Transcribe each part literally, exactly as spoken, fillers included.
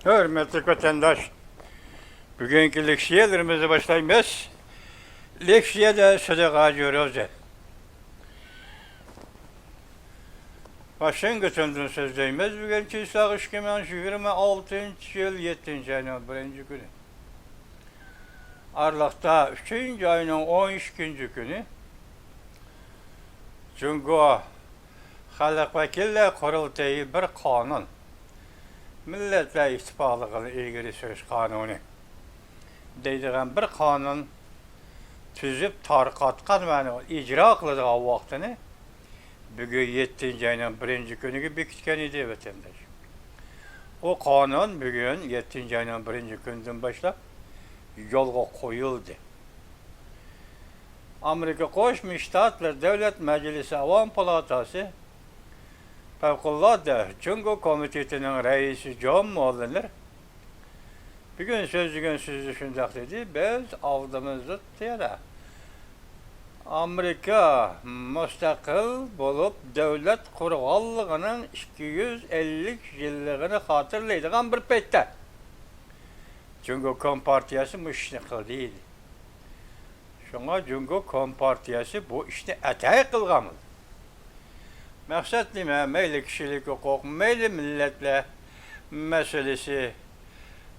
ھۆرمەتلىك ۋەتەنداش، بۈگۈنكى لېكسىيەلىرىمىزنى باشلايمىز. لېكسىيەدە سۆدىغاجى روزى ۋاشىنگتوندىن سۆزلەيمىز. بۈگۈن چىسلاغ ئىككى مىڭ يىگىرمە ئالتىنچى يىل يەتتىنچى ئاينىڭ بىرىنچى كۈنى. ئارىلىقتا ئۈچىنچى ئاينىڭ ئون ئىككىنچى كۈنى جۇڭگو خەلق ۋەكىللەر قۇرۇلتىيى بىر قانۇن، مىللەتلەر ئىتتىپاقلىقىنى ئىلگىرى سۈرۈش قانۇنى دەيدىغان بىر قانۇن تۈزۈپ تارقاتقان ۋە ئىجرا قىلىدىغان ۋاقتىنى بۈگۈن يەتتىنچى ئاينىڭ بىرىنچى كۈنىگە بېكىتكەن ئىدى، ۋەتەنداش. ئۇ قانۇن بۈگۈن يەتتىنچى ئاينىڭ بىرىنچى كۈنىدىن باشلاپ يولغا قويۇلدى. ئامېرىكا قوشما شتاتلىرى دۆلەت مەجلىسى ئاۋام پالاتاسى پەۋقۇلئاددە جۇڭگو كومىتېتىنىڭ رەئىسى جون موللېر بۈگۈن سۆزلىگەن سۆزىدە شۇنداق دېدى: «بىز ئالدىمىزدا يەنە ئامېرىكا مۇستەقىل بولۇپ دۆلەت قۇرغانلىقىنىڭ ئىككى يۈز ئەللىك يىللىقىنى خاتىرىلەيدىغان بىر پەيتتە جۇڭگو كومپارتىيەسى مۇشۇ ئىشنى قىلدى» دېدى. شۇڭا جۇڭگو كومپارتىيەسى بۇ ئىشنى ئەتەي قىلغان بولدى. مەقسەت نېمە؟ مەيلى كىشىلىك ھوقۇق، مەيلى مىللەتلەر مەسىلىسى،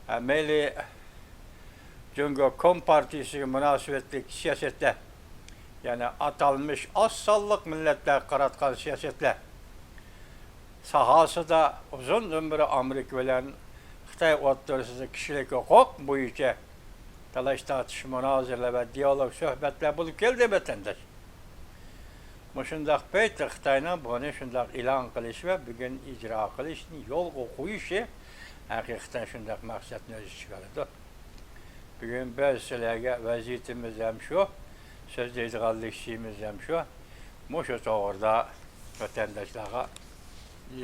ھە، مەيلى جۇڭگو كومپارتىيىسىگە مۇناسىۋەتلىك سىياسەتلەر، يەنى ئاتالمىش ئاز سانلىق مىللەتلەرگە قاراتقان سىياسەتلەر ساھەسىدە ئۇزۇندىن بېرى ئامېرىكا بىلەن خىتاي ئوتتۇرىسىدا كىشىلىك ھوقۇق بويىچە تالاش-تارتىش، مۇنازىرىلەر ۋە دىيالوگ سۆھبەتلەر بولۇپ كەلدى، ۋەتەنداش. مۇشۇنداق پەيتتە خىتاينىڭ بۇنى شۇنداق ئېلان قىلىشى ۋە بۈگۈن ئىجرا قىلىشنى يولغا قويۇشى ھەقىقەتەن شۇنداق مەقسەتنى ئۆز ئىچىگە ئالىدۇ. بۈگۈن بىز سىلەرگە ۋەزىيىتىمىز ھەم شۇ، سۆزلەيدىغان لېكسىيىمىز ھەم شۇ. مۇشۇ توغرىدا ۋەتەنداشلارغا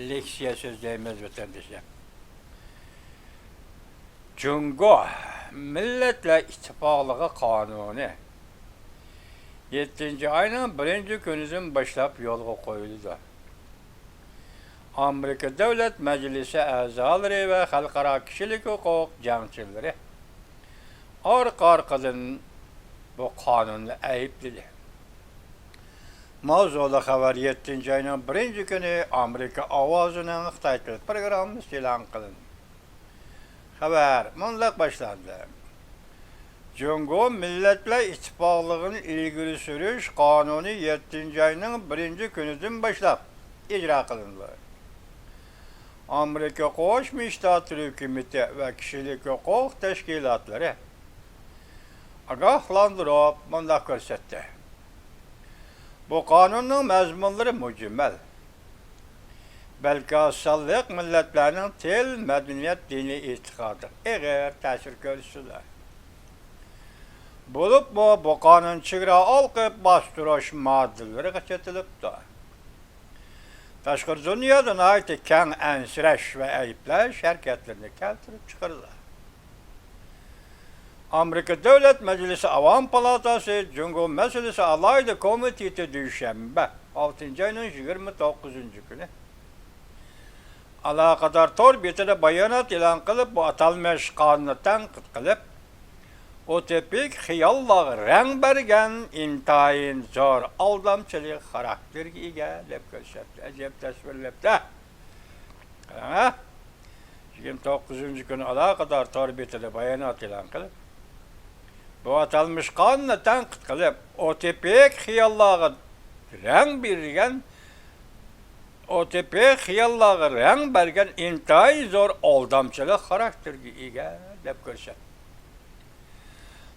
لېكسىيە سۆزلەيمىز، ۋەتەنداشلار. جۇڭگو مىللەتلەر ئىتتىپاقلىقى قانۇنى يەتتىنچى ئاينىڭ بىرىنچى كۈنىدىن باشلاپ يولغا قويۇلىدۇ. ئامېرىكا دۆلەت مەجلىسى ئەزالىرى ۋە خەلقئارا كىشىلىك ھوقۇق جەڭچىلىرى ئارقا-ئارقىدىن بۇ قانۇننى ئەيىبلىدى. ماۋزۇلۇق خەۋەر يەتتىنچى ئاينىڭ بىرىنچى كۈنى ئامېرىكا ئاۋازىنىڭ خىتاي تىل پروگراممىسىدا ئېلان قىلىندى. خەۋەر مۇنداق باشلاندى: جۇڭگو مىللەتلەر ئىتتىپاقلىقىنى ئىلگىرى سۈرۈش قانۇنى يەتتىنچى ئاينىڭ بىرىنچى كۈنىدىن باشلاپ ئىجرا قىلىنىدۇ. ئامېرىكا قوشما شتاتلىرى ھۆكۈمىتى ۋە كىشىلىك ھوقۇق تەشكىلاتلىرى ئاگاھلاندۇرۇپ مۇنداق كۆرسەتتى: بۇ قانۇننىڭ مەزمۇنلىرى مۇجمەل، بەلكى ئاز سانلىق مىللەتلەرنىڭ تىل، مەدەنىيەت، دىنىي ئېتىقادىغا ئېغىر تەسىر كۆرسىتىدۇ. بولۇپمۇ بۇ قانۇن چېگرا ھالقىپ باستۇرۇش ماددىلىرىغا چېتىلىپتۇ. تاشقىرى دۇنيادا ناھايىتى كەڭ ئەنسىرەش ۋە ئەيىبلەش ھەرىكەتلىرىنى كەلتۈرۈپ چىقىرىدۇ. ئامېرىكا دۆلەت مەجلىسى ئاۋام پالاتاسى جۇڭگو مەسىلىسى ئالاھىدە كومىتېتى دۈشەنبە، ئالتىنچى ئاينىڭ يىگىرمە توققۇزىنچى كۈنى ئالاقىدار تور بېتىدە بايانات ئېلان قىلىپ، بۇ ئاتالمىش قانۇننى تەنقىد قىلىپ، ئۇتوپىك خىياللارغا رەڭ بەرگەن ئىنتايىن زور ئالدامچىلىق خاراكتېرىگە ئىگە دەپ كۆرسەتتى. ئەجەب تەسۋىرلەپتۇ. قاراڭ، يىگىرمە توققۇزىنچى كۈنى ئالاقىدار تور بېتىدە بايانات ئېلان قىلىپ، بۇ ئاتالمىش قانۇننى تەنقىد قىلىپ، ئۇتوپىك خىياللارغا رەڭ بەرگەن، ئۇتوپىك خىياللارغا رەڭ بەرگەن ئىنتايىن زور ئالدامچىلىق خاراكتېرىگە ئىگە دەپ كۆرسەتتى.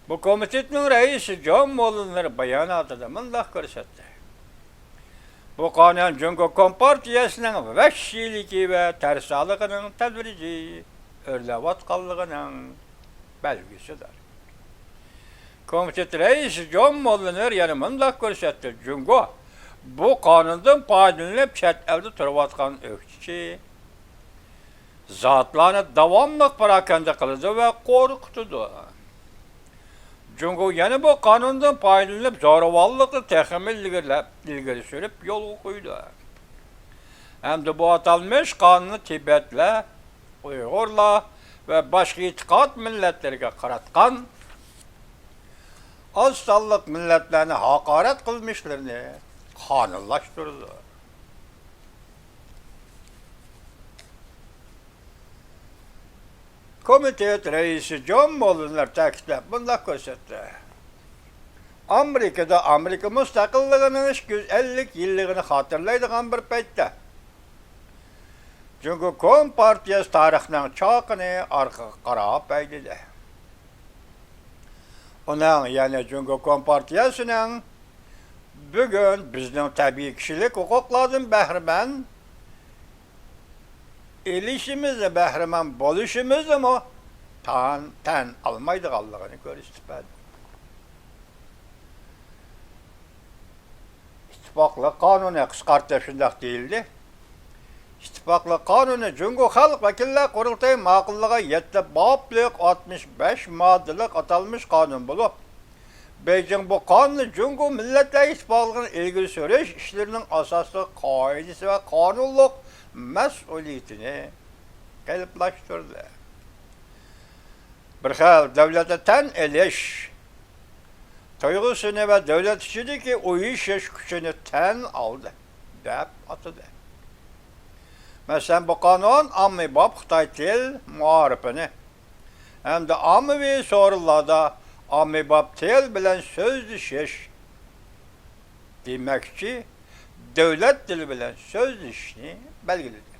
بۇ كومىتېتنىڭ رەئىسى جون موللېر باياناتىدا مۇنداق كۆرسەتتى: بۇ قانۇن جۇڭگو كومپارتىيەسىنىڭ ۋەھشىيلىكى ۋە تەرسالىقىنىڭ تەدرىجىي ئۆرلەۋاتقانلىقىنىڭ بەلگىسىدۇر. كومىتېت رەئىسى جون موللېر يەنە مۇنداق كۆرسەتتى: جۇڭگو بۇ قانۇندىن پايدىلىنىپ چەت ئەلدە تۇرۇۋاتقان ئۆكتىچى زاتلارنى داۋاملىق پاراكەندە قىلىدۇ ۋە قورقۇتىدۇ. جۇڭگو يەنە بۇ قانۇندىن پايدىلىنىپ، زورىۋانلىقنى تېخىمۇ ئىلگىرىلەپ، ئىلگىرى سۈرۈپ يولغا قويىدۇ. ھەمدە بۇ ئاتالمىش قانۇننى تىبەتلەر، ئۇيغۇرلار، ۋە باشقا ئېتىقاد مىللەتلىرىگە قاراتقان ئاز سانلىق مىللەتلەرنى ھاقارەت قىلمىشلىرىنى قانۇنلاشتۇرىدۇ. كومىتېت رەئىسى جون موللېر تەكىتلەپ مۇنداق كۆرسەتتى: ئامېرىكىدا ئامېرىكا مۇستەقىللىقىنىڭ ئىككى يۈز ئەللىك يىللىقىنى خاتىرىلەيدىغان بىر پەيتتە، جۇڭگو كومپارتىيەسى تارىخنىڭ چاقىنى ئارقىغا قاراپ ھەيدىدى. ئۇنىڭ، يەنى جۇڭگو كومپارتىيەسىنىڭ بۈگۈن بىزنىڭ تەبىئىي كىشىلىك ھوقۇقلاردىن بەھرىمەن ئېلىشىمىزنى، بەھرىمەن بولۇشىمىزنىمۇ تان-، تەن ئالمايدىغانلىقىنى كۆرسىتىپ بەردى. ئىتتىپاقلىق قانۇنى، قىسقارتىپ شۇنداق دېيىلدى. ئىتتىپاقلىق قانۇنى جۇڭگو خەلق ۋەكىللەر قۇرۇلتىيى ماقۇللىغان يەتتە بابلىق، ئاتمىش بەش ماددىلىق ئاتالمىش قانۇن بولۇپ، بېيجىڭ بۇ قانۇننى جۇڭگو مىللەتلەر ئىتتىپاقلىقىنى ئىلگىرى سۈرۈش ئىشلىرىنىڭ ئاساسلىق قائىدىسى ۋە قانۇنلۇق مەسئۇلىيىتىنى قېلىپلاشتۇردى. بىر خىل دۆلەتتە تەن ئېلىش تۇيغۇسىنى ۋە دۆلەت ئىچىدىكى ئۇيۇشۇش كۈچىنى تەن ئالدى، دەپ ئاتىدى. مەسىلەن، بۇ قانۇن ئاممىباب خىتاي تىل مائارىپىنى ھەمدە ئاممىۋى سورۇنلاردا ئاممىباب تىل بىلەن سۆزلىشىش، دېمەكچى، دۆلەت تىلى بىلەن سۆزلىشىشنى بەلگىلىدى.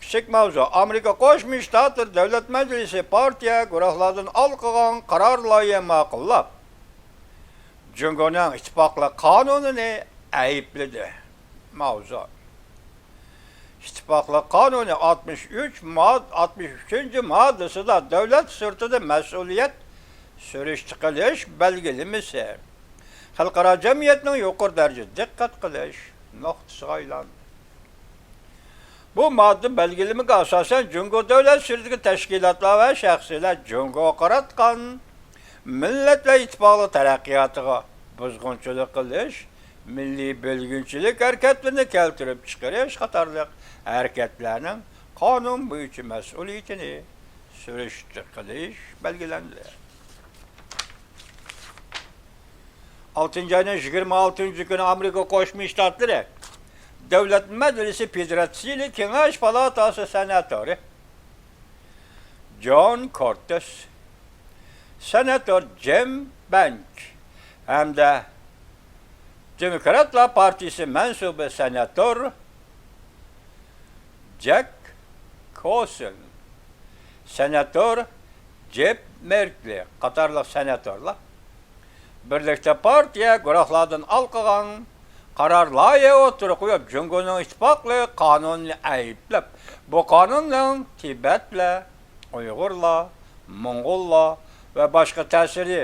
كىچىك ماۋزۇ: ئامېرىكا قوشما شتاتلىرى دۆلەت مەجلىسى پارتىيە گۇرۇھلاردىن ھالقىغان قارار لايىھە ماقۇللاپ، جۇڭگونىڭ ئىتتىپاقلىق قانۇنىنى ئەيىبلىدى. ماۋزۇ: ئىتتىپاقلىق قانۇنى ئاتمىش ئۈچ ماد-، ئاتمىش ئۈچىنچى ماددىسىدا دۆلەت سىرتىدا مەسئۇلىيەت سۈرۈشتە قىلىش بەلگىلىمىسى، خەلقئارا جەمئىيەتنىڭ يۇقىرى دەرىجىدە دىققەت قىلىش نۇقتىسىغا ئايلاندى. بۇ ماددا بەلگىلىمىگە ئاساسەن، جۇڭگو دۆلەت سىرتىدىكى تەشكىلاتلار ۋە شەخسلەر جۇڭگوغا قاراتقان مىللەتلەر ئىتتىپاقلىق تەرەققىياتىغا بۇزغۇنچىلىق قىلىش، مىللىي بۆلگۈنچىلىك ھەرىكەتلىرىنى كەلتۈرۈپ چىقىرىش قاتارلىق ھەرىكەتلەرنىڭ قانۇن بويىچە مەسئۇلىيىتىنى سۈرۈشتە قىلىش بەلگىلەندى. ئالتىنچى ئاينىڭ يىگىرمە ئالتىنچى كۈنى ئامېرىكا قوشما شتاتلىرى دۆلەت مەجلىسى فېدېراتسىيىلىك كېڭەش پالاتاسى سېناتورى جون كورتېس، سېناتور جىم بەنك ھەمدە دېموكراتلار پارتىيىسى مەنسۇبى سېناتور جەك كوسېل، سېناتور جېپ مېركلى قاتارلىق سېناتورلار بىرلىكتە پارتىيە گۇرۇھلاردىن ھالقىغان قارار لايىھە ئوتتۇرىغا قويۇپ، جۇڭگونىڭ ئىتتىپاقلىق قانۇنىنى ئەيىبلەپ، بۇ قانۇننىڭ تىبەتلەر، ئۇيغۇرلار، موڭغۇللار ۋە باشقا تەسىرى،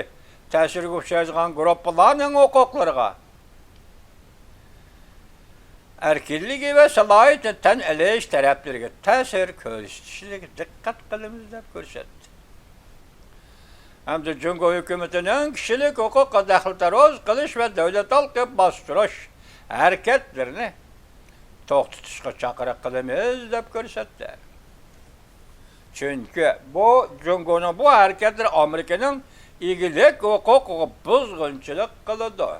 تەسىرگە ئۇچرايدىغان گۇرۇپپىلارنىڭ ھوقۇقلىرىغا، ئەركىنلىكى ۋە سالاھىيىتىنى تەن ئېلىش تەرەپلىرىگە تەسىر كۆرسىتىشلىرىگە دىققەت قىلىمىز، دەپ كۆرسەتتى. ھەمدە جۇڭگو ھۆكۈمىتىنىڭ كىشىلىك ھوقۇققا دەخلى تەرۇز قىلىش ۋە دۆلەت ھالقىپ باستۇرۇش ھەرىكەتلىرىنى توختىتىشقا چاقىرىق قىلىمىز، دەپ كۆرسەتتى. چۈنكى بۇ، جۇڭگونىڭ بۇ ھەرىكەتلىرى ئامېرىكىنىڭ ئىگىلىك ھوقۇقىغا بۇزغۇنچىلىق قىلىدۇ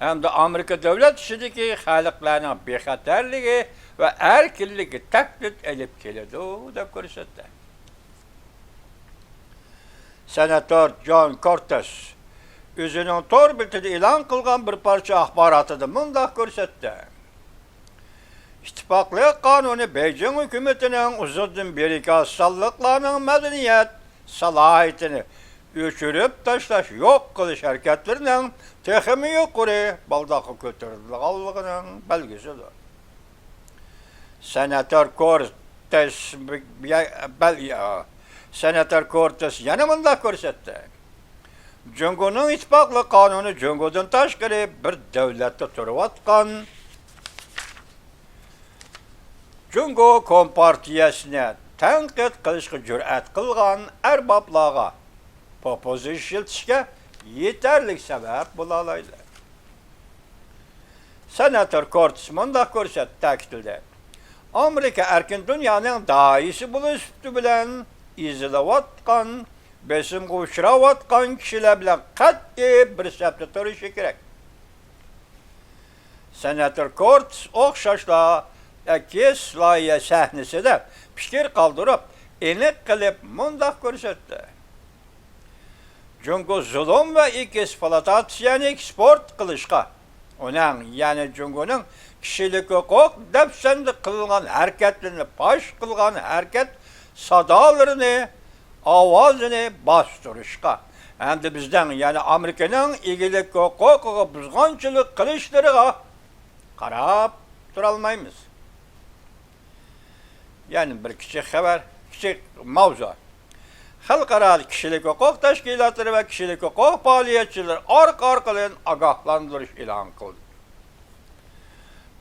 ھەمدە ئامېرىكا دۆلەت ئىچىدىكى خەلقلەرنىڭ بىخەتەرلىكى ۋە ئەركىنلىكىگە تەھدىت ئېلىپ كېلىدۇ، دەپ كۆرسەتتى. سېناتور جون كورتېس ئۆزىنىڭ تور بېتىدە ئېلان قىلغان بىر پارچە ئاخباراتىدا مۇنداق كۆرسەتتى: ئىتتىپاقلىق قانۇنى بېيجىڭ ھۆكۈمىتىنىڭ ئۇزۇندىن بېرىكى ئاز سانلىقلارنىڭ مەدەنىيەت سالاھىيىتىنى ئۆچۈرۈپ تاشلاش، يوق قىلىش ھەرىكەتلىرىنىڭ تېخىمۇ يۇقىرى بالداققا كۆتۈرۈلىدىغانلىقىنىڭ بەلگىسىدۇر. سېناتور كورتېس، بەل-، سېناتور كورتېس يەنە مۇنداق كۆرسەتتى: جۇڭگونىڭ ئىتتىپاقلىق قانۇنى جۇڭگودىن تاشقىرى بىر دۆلەتتە تۇرۇۋاتقان جۇڭگو كومپارتىيەسىنى تەنقىد قىلىشقا جۈرئەت قىلغان ئەربابلارغا پوپۇزىش ئىشلىتىشكە يېتەرلىك سەۋەب بولالايدۇ. سېناتور كورتېس مۇنداق كۆرسەت-، تەكىتلىدى: ئامېرىكا ئەركىن دۇنيانىڭ داھىيسى بولۇش سۈپىتى بىلەن ئېزىلىۋاتقان، بېسىمغا ئۇچراۋاتقان كىشىلەر بىلەن قەتئىي بىر سەپتە تۇرۇشى كېرەك. سېناتور كورتېس ئوخشاشلا ئەكس لايىھە سەھنىسىدە پىكىر قالدۇرۇپ، ئېنىق قىلىپ مۇنداق كۆرسەتتى: جۇڭگو زۇلۇم ۋە ئېكسپلۇئاتاتسىيەنى ئېكسپورت قىلىشقا، ئۇنىڭ، يەنى جۇڭگونىڭ كىشىلىك ھوقۇق دەپسەندە قىلغان ھەرىكەتلىرىنى پاش قىلغان ھەرىكەت سادالىرىنى، ئاۋازىنى باستۇرۇشقا ھەمدە بىزنىڭ، يەنى ئامېرىكىنىڭ ئىگىلىك ھوقۇقىغا بۇزغۇنچىلىق قىلىشلىرىغا قاراپ تۇرالمايمىز. يەنە بىر كىچىك خەۋەر، كىچىك ماۋزۇ. خەلقئارا كىشىلىك ھوقۇق تەشكىلاتلىرى ۋە كىشىلىك ھوقۇق پائالىيەتچىلىرى ئارقا-ئارقىدىن ئاگاھلاندۇرۇش ئېلان قىلدى.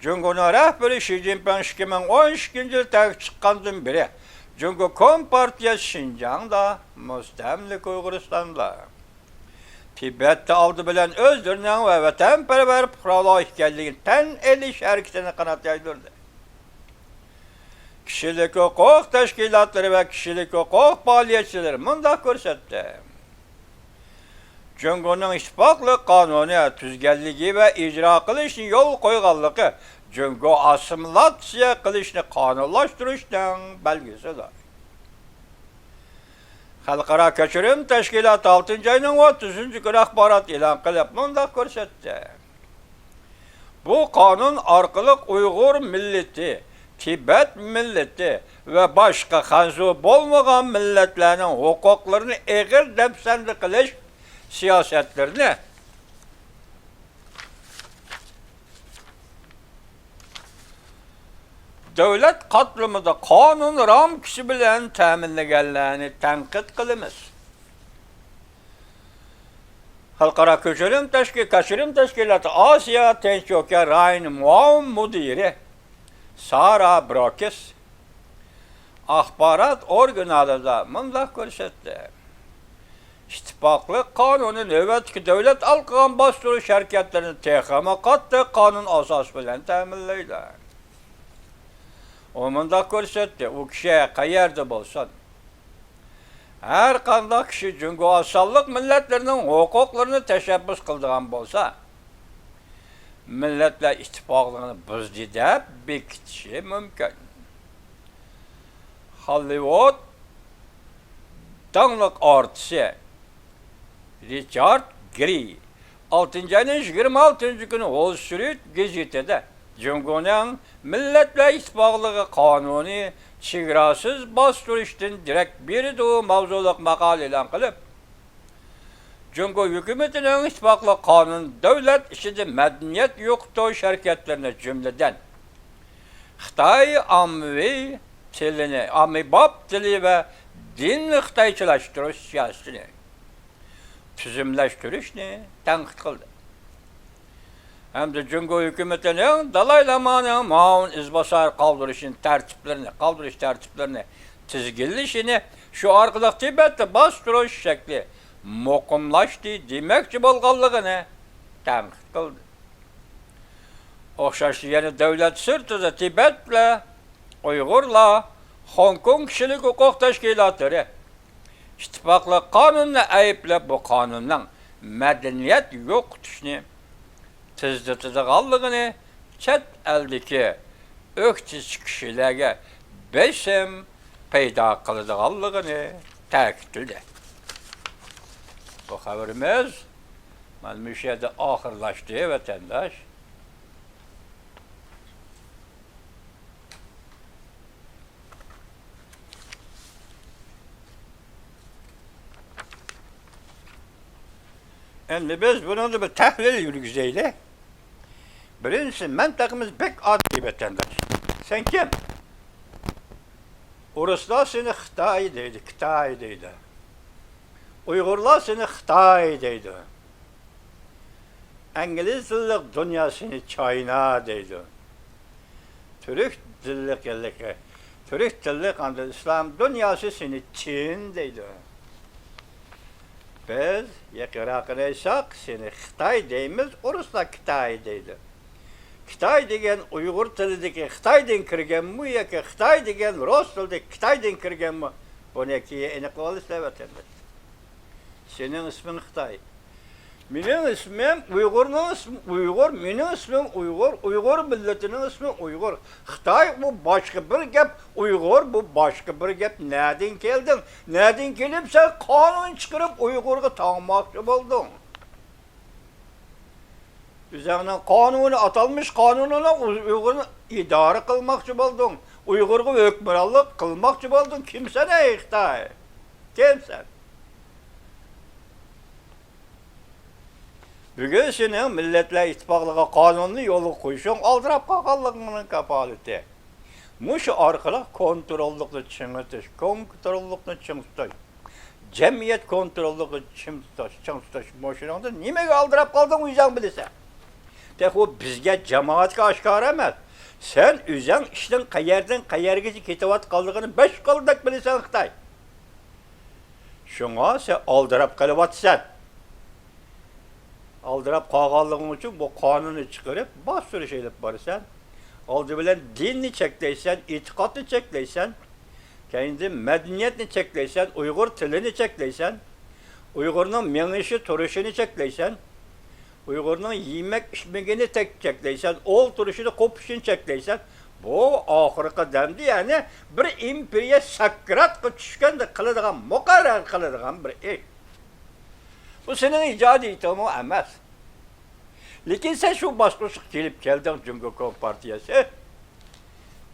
جۇڭگونىڭ رەھبىرى شى جىنپىڭ ئىككى مىڭ ئون ئىككىنچى يىل تەختكە چىققاندىن بېرى، جۇڭگو كومپارتىيەسى شىنجاڭدا، مۇستەملىكە ئۇيغۇرىستاندا، تىبەتتە ئالدى بىلەن ئۆزلىرىنىڭ ۋە ۋەتەنپەرۋەر پۇقرالار ئىكەنلىكىنى تەن ئېلىش ھەرىكىتىنى قانات يايدۇردى. كىشىلىك ھوقۇق تەشكىلاتلىرى ۋە كىشىلىك ھوقۇق پائالىيەتچىلىرى مۇنداق كۆرسەتتى: جۇڭگونىڭ ئىتتىپاقلىق قانۇنى تۈزگەنلىكى ۋە ئىجرا قىلىشنى يولغا قويغانلىقى جۇڭگو ئاسسىمىلاتسىيە قىلىشنى قانۇنلاشتۇرۇشنىڭ بەلگىسىدۇر. خەلقئارا كەچۈرۈم تەشكىلاتى ئالتىنچى ئاينىڭ ئوتتۇزىنچى كۈنى ئاخبارات ئېلان قىلىپ مۇنداق كۆرسەتتى: بۇ قانۇن ئارقىلىق ئۇيغۇر مىللىتى، تىبەت مىللىتى ۋە باشقا خەنزۇ بولمىغان مىللەتلەرنىڭ ھوقۇقلىرىنى ئېغىر دەپسەندە قىلىش سىياسەتلىرىنى دۆلەت قاتلىمىدا قانۇن رامكىسى بىلەن تەمىنلىگەنلەرنى تەنقىد قىلىمىز. خەلقئارا كەچۈرۈم تەشكىل-، كەچۈرۈم تەشكىلاتى ئاسىيا تىنچ ئوكيان رايونى مۇئاۋىن مۇدىرى سارا بروكس ئاخبارات ئورگىنالىدا مۇنداق كۆرسەتتى: ئىتتىپاقلىق قانۇنى نۆۋەتتىكى دۆلەت ئالقىغان باستۇرۇش ھەرىكەتلىرىنى تېخىمۇ قاتتىق قانۇن ئاساسى بىلەن تەمىنلەيدۇ. ئۇ مۇنداق كۆرسەتتى: ئۇ كىشى قەيەردە بولسۇن، ھەر قانداق كىشى جۇڭگو ئاز سانلىق مىللەتلىرىنىڭ ھوقۇقلىرىنى تەشەببۇس قىلىدىغان بولسا، مىللەتلەر ئىتتىپاقلىقىنى بۇزدى دەپ بېكىتىشى مۇمكىن. خوللىۋۇد داڭلىق ئارتىسى رىچارد گىرى ئالتىنچى ئاينىڭ يىگىرمە ئالتىنچى كۈنى ۋول سترىت گېزىتىدە جۇڭگونىڭ مىللەتلەر ئىتتىپاقلىقى قانۇنى چېگراسىز باستۇرۇشتىن دېرەك بېرىدۇ ماۋزۇلۇق ماقالە ئېلان قىلىپ، جۇڭگو ھۆكۈمىتىنىڭ ئىتتىپاقلىق قانۇنى دۆلەت ئىچىدە مەدەنىيەت يوقىتىش ھەرىكەتلىرىنى، جۈملىدىن خىتاي ئاممىۋى تىلىنى، ئاممىباب تىلى ۋە دىننى خىتايچىلاشتۇرۇش سىياسىتىنى تۈزۈملەشتۈرۈشنى تەنقىد قىلدى ھەمدە جۇڭگو ھۆكۈمىتىنىڭ دالاي لامانىڭ مۇئاۋىن ئىزباسار قالدۇرۇشىنى تەرتىپلىرىنى، قالدۇرۇش تەرتىپلىرىنى تىزگىنلىشىنى، شۇ ئارقىلىق تىبەتتە باستۇرۇش شەكلى مۇقىملاشتى دېمەكچى بولغانلىقىنى تەنقىد قىلدى. ئوخشاشلا يەنە دۆلەت سىرتىدا تىبەتلەر، ئۇيغۇرلار، خوڭكوڭ كىشىلىك ھوقۇق تەشكىلاتلىرى ئىتتىپاقلىق قانۇنىنى ئەيىبلەپ، بۇ قانۇننىڭ مەدەنىيەت يوقىتىشنى تېزلىتىدىغانلىقىنى، چەت ئەلدىكى ئۆكتىچى كىشىلەرگە بېسىم پەيدا قىلىدىغانلىقىنى تەكىتلىدى. بۇ خەۋىرىمىز مانا مۇشۇ يەردە ئاخىرلاشتى، ۋەتەنداش. ئەمدى بىز بۇنىڭدا بىر تەھلىل يۈرگۈزەيلى. بىرىنچىسى، مەنتىقىمىز بەك ئاددىي، ۋەتەنداش. سەن كىم؟ ئورۇسلار سېنى خىتاي دەيدۇ، كىتاي دەيدۇ. ئۇيغۇرلار سېنى خىتاي دەيدۇ. ئىنگلىز تىللىق دۇنيا سېنى چاينا دەيدۇ. تۈرك تىللىق، تۈرك تىللىق ئاندىن ئىسلام دۇنياسى سېنى چىن دەيدۇ. بىز يېقىنراقىنى ئېيتساق، سېنى خىتاي دەيمىز، ئورۇسلار كىتاي دەيدۇ. خىتاي دېگەن ئۇيغۇر تىلىدىكى خىتايدىن كىرگەنمۇ ياكى خىتاي دېگەن رۇس تىلىدىكى كىتايدىن كىرگەنمۇ؟ بۇنى كېيىن ئېنىقلىۋالىسىلەر، ۋەتەنداشلار. سېنىڭ ئىسمىڭ خىتاي. مېنىڭ ئىسمىم ئۇيغۇرنىڭ ئىسمى ئۇيغۇر، مېنىڭ ئىسمىم ئۇيغۇر، ئۇيغۇر مىللىتىنىڭ ئىسمى ئۇيغۇر. خىتاي بۇ باشقا بىر گەپ، ئۇيغۇر بۇ باشقا بىر گەپ. نەدىن كەلدىڭ؟ نەدىن كېلىپ سەن قانۇن چىقىرىپ ئۇيغۇرغا تاڭماقچى بولدۇڭ؟ ئۆزۈڭنىڭ قانۇنى، ئاتالمىش قانۇنىنى ئۇيغۇرنى ئىدارە قىلماقچى بولدۇڭ. ئۇيغۇرغا ھۆكۈمرانلىق قىلماقچى بولدۇڭ. كىمسەن، ئەي خىتاي؟ كىمسەن؟ بۈگۈن سېنىڭ مىللەتلەر ئىتتىپاقلىقى قانۇنىنى يولغا قويۇشۇڭ ئالدىراپ قالغانلىقىڭنىڭ كاپالىتى. مۇشۇ ئارقىلىق كونتروللۇقنى چىڭىتىش، كونتروللۇقنى چىڭ تۇتۇش، جەمئىيەت كونتروللۇقى چىڭ تۇتۇش، چىڭ تۇتۇش. مۇشۇنىڭدا نېمىگە ئالدىراپ قالدىڭ، ئۆزۈڭ بىلىسەن. تېخى ئۇ بىزگە، جامائەتكە ئاشكارا ئەمەس. سەن ئۆزۈڭ ئىشنىڭ قەيەردىن قەيەرگىچە كېتىۋاتقانلىقىنى بەش قولدەك بىلىسەن، خىتاي. شۇڭا سەن ئالدىراپ قېلىۋاتىسەن. ئالدىراپ قالغانلىقىڭ ئۈچۈن بۇ قانۇننى چىقىرىپ، باستۇرۇش ئېلىپ بارىسەن. ئالدى بىلەن دىننى چەكلەيسەن، ئېتىقادنى چەكلەيسەن، كەينىدىن مەدەنىيەتنى چەكلەيسەن، ئۇيغۇر تىلىنى چەكلەيسەن، ئۇيغۇرنىڭ مېڭىشى، تۇرۇشىنى چەكلەيسەن، ئۇيغۇرنىڭ يېمەك ئىچمىكىنى تەك-، چەكلەيسەن، ئولتۇرۇشىنى، قوپۇشىنى چەكلەيسەن. بۇ ئاخىرقى دەمدە، يەنى بىر ئىمپېرىيە ساكراتقا چۈشكەندە قىلىدىغان، مۇقەررەر قىلىدىغان بىر ئىش. بۇ سېنىڭ ئىجادىيىتىڭمۇ ئەمەس. لېكىن سەن شۇ باسقۇچقا كېلىپ كەلدىڭ، جۇڭگو كومپارتىيەسى.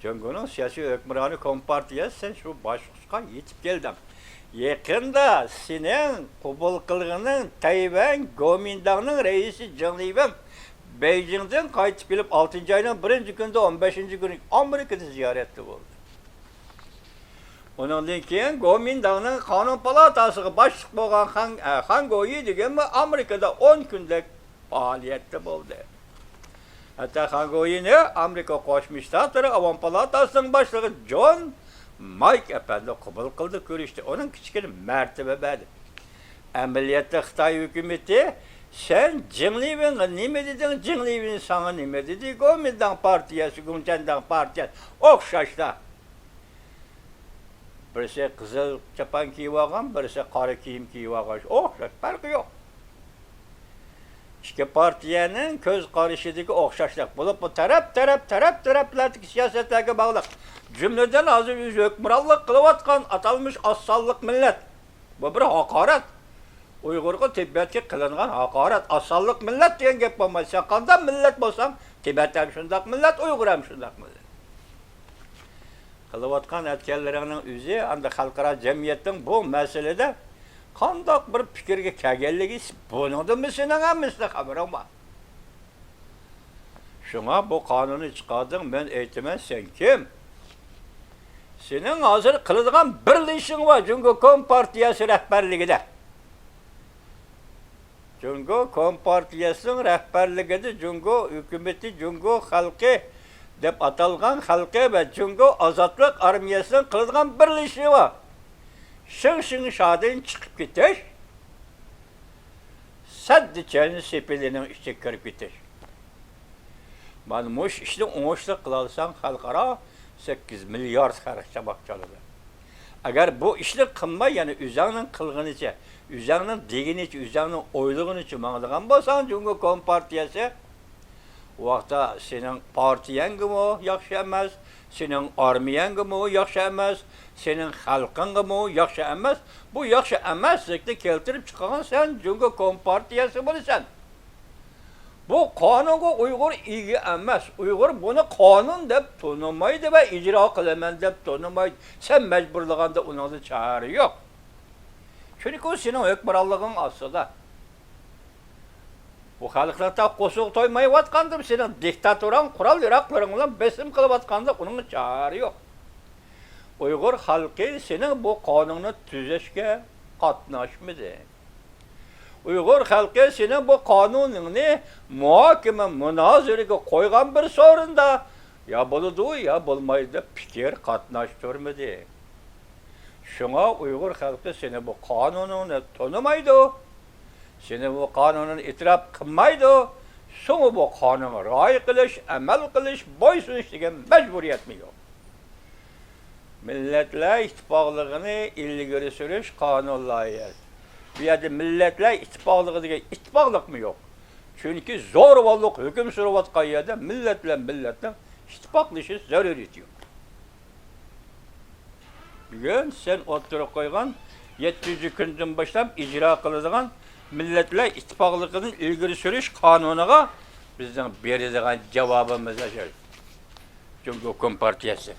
جۇڭگونىڭ سىياسىي ھۆكۈمرانى كومپارتىيەسى، سەن شۇ باسقۇچقا يېتىپ كەلدىڭ. يېقىندا سېنىڭ قوبۇل قىلغىنىڭ تەيۋەن گومىنداڭنىڭ رەئىسى جېڭ لىۋېن بېيجىڭدىن قايتىپ كېلىپ، ئالتىنچى ئاينىڭ بىرىنچى كۈنىدە، ئون بەشىنچى كۈنى ئامېرىكىدا زىيارەتتە بولدى. ئۇنىڭدىن كېيىن گومىنداڭنىڭ قانۇن پالاتاسىغا باشلىق بولغان خان، ئە، خان گويى دېگەنمۇ ئامېرىكىدا ئون كۈندەك پائالىيەتتە بولدى. ھەتتا خان گويىنى ئامېرىكا قوشما شتاتلىرى ئاۋام پالاتاسىنىڭ باشلىقى جون مايك ئەپەندى قوبۇل قىلدى، كۆرۈشتى، ئۇنىڭ كىچىككىنە مەرتىۋە بەردى. ئەمەلىيەتتە خىتاي ھۆكۈمىتى، سەن جېڭ لىۋېنغا نېمە دېدىڭ، جېڭ لىۋېن ساڭا نېمە دېدى؟ گومىنداڭ پارتىيەسى، گومىنداڭ پارتىيەسى ئوخشاشلا. بىرسى قىزىل چاپان كىيىۋالغان، بىرسى قارا كىيىم كىيىۋالغان، ئوخشاش، پەرقى يوق. ئىككى پارتىيەنىڭ كۆز قارىشىدىكى ئوخشاشلىق، بولۇپمۇ تەرەپ، تەرەپ، تەرەپ، تەرەپلەردىكى سىياسەتلەرگە باغلىق. جۈملىدىن ھازىر ئۆزى ھۆكۈمرانلىق قىلىۋاتقان ئاتالمىش ئاز سانلىق مىللەت. بۇ بىر ھاقارەت. ئۇيغۇرغا، تىبەتكە قىلىنغان ھاقارەت. ئاز سانلىق مىللەت دېگەن گەپ بولمايدۇ. سەن قانداق مىللەت بولساڭ، تىبەت ھەم شۇنداق مىللەت، ئۇيغۇر ھەم شۇنداق مىللەت. قىلىۋاتقان ئەتكەنلىرىڭنىڭ ئۆزى ئەمدى خەلقئارا جەمئىيەتنىڭ بۇ مەسىلىدە قانداق بىر پىكىرگە كەلگەنلىكى، بۇنىڭدىنمۇ سېنىڭ ھەممىسىدىن خەۋىرىڭ بار. شۇڭا بۇ قانۇننى چىقاردىڭ، مەن ئېيتىمەن، سەن كىم؟ سېنىڭ ھازىر قىلىدىغان بىرلا ئىشىڭ بار، جۇڭگو كومپارتىيەسى رەھبەرلىكىدە. جۇڭگو كومپارتىيەسىنىڭ رەھبەرلىكىدە جۇڭگو ھۆكۈمىتى، جۇڭگو خەلقى دەپ ئاتالغان خەلقى ۋە جۇڭگو ئازادلىق ئارمىيەسىنىڭ قىلىدىغان بىرلا ئىشى بار. شېڭ شېڭشادىن چىقىپ كېتىش، سەددىچيەن سېپىلىنىڭ ئىچىگە كىرىپ كېتىش. مانا مۇشۇ ئىشنى ئوڭۇشلۇق قىلالىساڭ، خەلقئارا سەككىز مىليارد خەلق چاماق چالىدۇ. ئەگەر بۇ ئىشنى قىلماي، يەنە ئۆزەڭنىڭ قىلغىنىچە، ئۆزەڭنىڭ دېگىنىچە، ئۆزەڭنىڭ ئويلىغىنىچە ماڭىدىغان بولساڭ، جۇڭگو كومپارتىيەسى، ئۇ ۋاقىتتا سېنىڭ پارتىيەڭگىمۇ ياخشى ئەمەس، سېنىڭ ئارمىيەڭگىمۇ ياخشى ئەمەس، سېنىڭ خەلقىڭگىمۇ ياخشى ئەمەس. بۇ ياخشى ئەمەسلىكنى كەلتۈرۈپ چىقارغان سەن جۇڭگو كومپارتىيەسى بولىسەن. بۇ قانۇنغا ئۇيغۇر ئىگە ئەمەس. ئۇيغۇر بۇنى قانۇن دەپ تونۇمايدۇ ۋە ئىجرا قىلىمەن دەپ تونۇمايدۇ. سەن مەجبۇرلىغاندا ئۇنىڭدىن چارە يوق. چۈنكى ئۇ سېنىڭ ھۆكۈمرانلىقىڭ ئاستىدا. بۇ خەلقنىڭ تا قورسىقى تويمايۋاتقاندا، سېنىڭ دىكتاتوراڭ قورال ياراغلىرىڭ بىلەن بېسىم قىلىۋاتقاندا ئۇنىڭغا چارە يوق. ئۇيغۇر خەلقى سېنىڭ بۇ قانۇننى تۈزەشكە قاتناشمىدى. ئۇيغۇر خەلقى سېنىڭ بۇ قانۇنۇڭنى مۇھاكىمە، مۇنازىرىگە قويغان بىر سورۇندا يا بولىدۇ، يا بولمايدۇ دەپ پىكىر قاتناشتۇرمىدى. شۇڭا ئۇيغۇر خەلقى سېنى بۇ قانۇنۇڭنى تونۇمايدۇ، سېنى بۇ قانۇنۇڭنى ئېتىراپ قىلمايدۇ. شۇڭا بۇ قانۇنغا رىئايە قىلىش، ئەمەل قىلىش، بويسۇنۇش دېگەن مەجبۇرىيەتمۇ يوق. مىللەتلەر ئىتتىپاقلىقىنى ئىلگىرى سۈرۈش قانۇن لايىھەسى. بۇ يەردە مىللەتلەر ئىتتىپاقلىقى دېگەن ئىتتىپاقلىقمۇ يوق. چۈنكى زورىۋاللىق ھۆكۈم سۈرۈۋاتقان يەردە مىللەت بىلەن مىللەتنىڭ ئىتتىپاقلىشىش زۆرۈرىيىتى يوق. بۈگۈن سەن ئوتتۇرىغا قويغان يەتتىنچى كۈندىن باشلاپ ئىجرا قىلىدىغان مىللەتلەر ئىتتىپاقلىقىنى ئىلگىرى سۈرۈش قانۇنىغا بىزنىڭ بېرىدىغان جاۋابىمىز ئاشۇ. جۇڭگو كومپارتىيەسى.